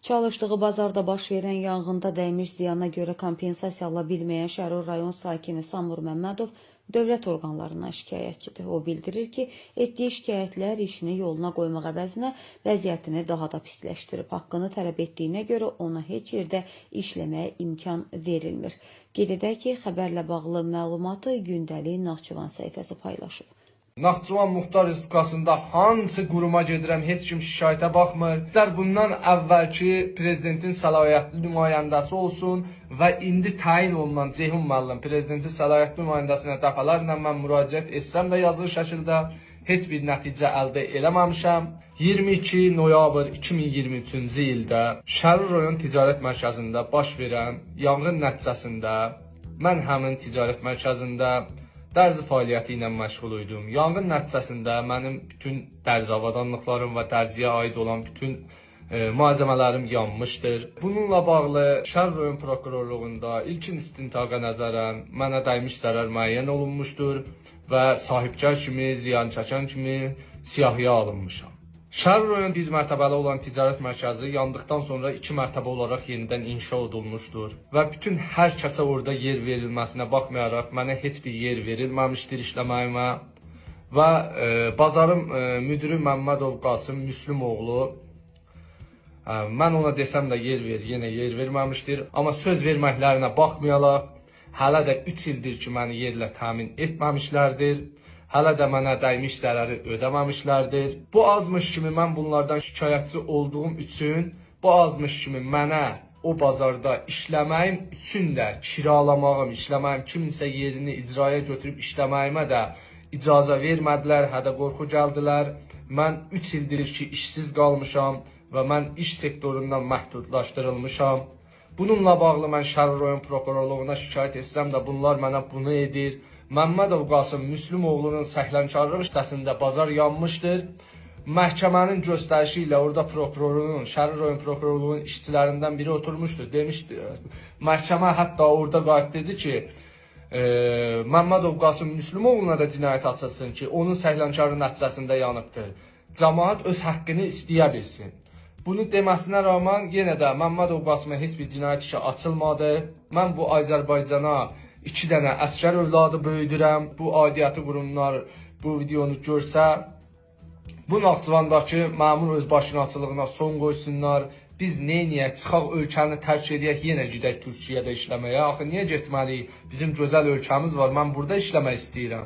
Çalışdığı bazarda baş verən yanğında dəymiş ziyana görə kompensasiya ala bilməyən Şərur rayon sakini Samur Məmmədov dövlət orqanlarından şikayətçidir. O bildirir ki, etdiyi şikayətlər işini yoluna qoymaq əvəzinə vəziyyətini daha da pisləşdirib. Haqqını tələb etdiyinə görə ona heç yerdə işləməyə imkan verilmir. Qeyd edək ki, xəbərlə bağlı məlumatı gündəlik Naxçıvan səhifəsi paylaşıb. Naxçıvan Muxtar Respublikasında hansı quruma gedirəm, heç kim şikayətə baxmır. İstər bundan əvvəlki prezidentin səlahiyyətli nümayəndəsi olsun və indi təyin olunan Ceyhun müəllim prezidentin səlahiyyətli nümayəndəsinə dəfələrlə mən müraciət etsəm də yazılı şəkildə heç bir nəticə əldə eləməmişəm. 22 noyabr 2023-cü ildə Şərur rayon ticarət mərkəzində baş verən yanğın nəticəsində mən həmin ticarət mərkəzində dərzi fəaliyyəti ilə məşğul idim. Yanğın nəticəsində mənim bütün dərzi avadanlıqlarım və dərziyə aid olan bütün malzəmələrim yanmışdır. Bununla bağlı Şərur rayon prokurorluğunda ilkin istintaqa nəzərən mənə dəymiş zərər müəyyən olunmuşdur və sahibkar kimi, ziyan çəkən kimi siyahıya alınmışam. Şərur rayon bir mərtəbəli olan ticarət mərkəzi yandıqdan sonra iki mərtəbə olaraq yenidən inşa olunmuşdur və bütün hər kəsə orada yer verilməsinə baxmayaraq mənə heç bir yer verilməmişdir işləməyimə və bazarın müdiri Məmmədov Qasım Müslümoğlu mən ona desəm də yer ver, yenə yer verməmişdir. Amma söz verməklərinə baxmayaraq hələ də 3 ildir ki, məni yerlə təmin etməmişlərdir. Hələ də mənə dəymiş zərəri ödəməmişlərdir. Bu azmış kimi mən bunlardan şikayətçi olduğum üçün, bu azmış kimi mənə o bazarda işləməyim üçün də kiralamağım, işləməyim, kiminsə yerini icraya götürüb işləməyimə də icazə vermədilər, hədə qorxu gəldilər. Mən 3 ildir ki, işsiz qalmışam və mən iş sektorundan məhdudlaşdırılmışam. Bununla bağlı mən Şərur rayon prokurorluğuna şikayət etsəm də bunlar mənə bunu edir. Məmmədov Qasım Müslümoğlunun səhlənkarlıq hissəsində bazar yanmışdır. Məhkəmənin göstərişi ilə orada prokurorunun, Şərur rayon prokurorluğunun işçilərindən biri oturmuşdur. Demişdi, məhkəmə hətta orada qayıt dedi ki, Məmmədov Qasım Müslümoğluna da cinayət açılsın ki, onun səhlənkarlığı nəticəsində yanıbdır. Camaat öz haqqını istəyə bilsin. Bunu deməsinə rağmen yenə də Məmmədov Qasıma heç bir cinayət işi açılmadı. Mən bu Azərbaycana 2 dənə əsgər övladı böyüdürəm. Bu aidiyyəti qurumlar bu videonu görsə, bu Naxçıvandakı məmur özbaşınaçılığına son qoysunlar. Biz neyniyək? Çıxaq ölkəni tərk edək, yenə gedək Türkiyədə işləməyə. Axı niyə getməliyik? Bizim gözəl ölkəmiz var. Mən burada işləmək istəyirəm.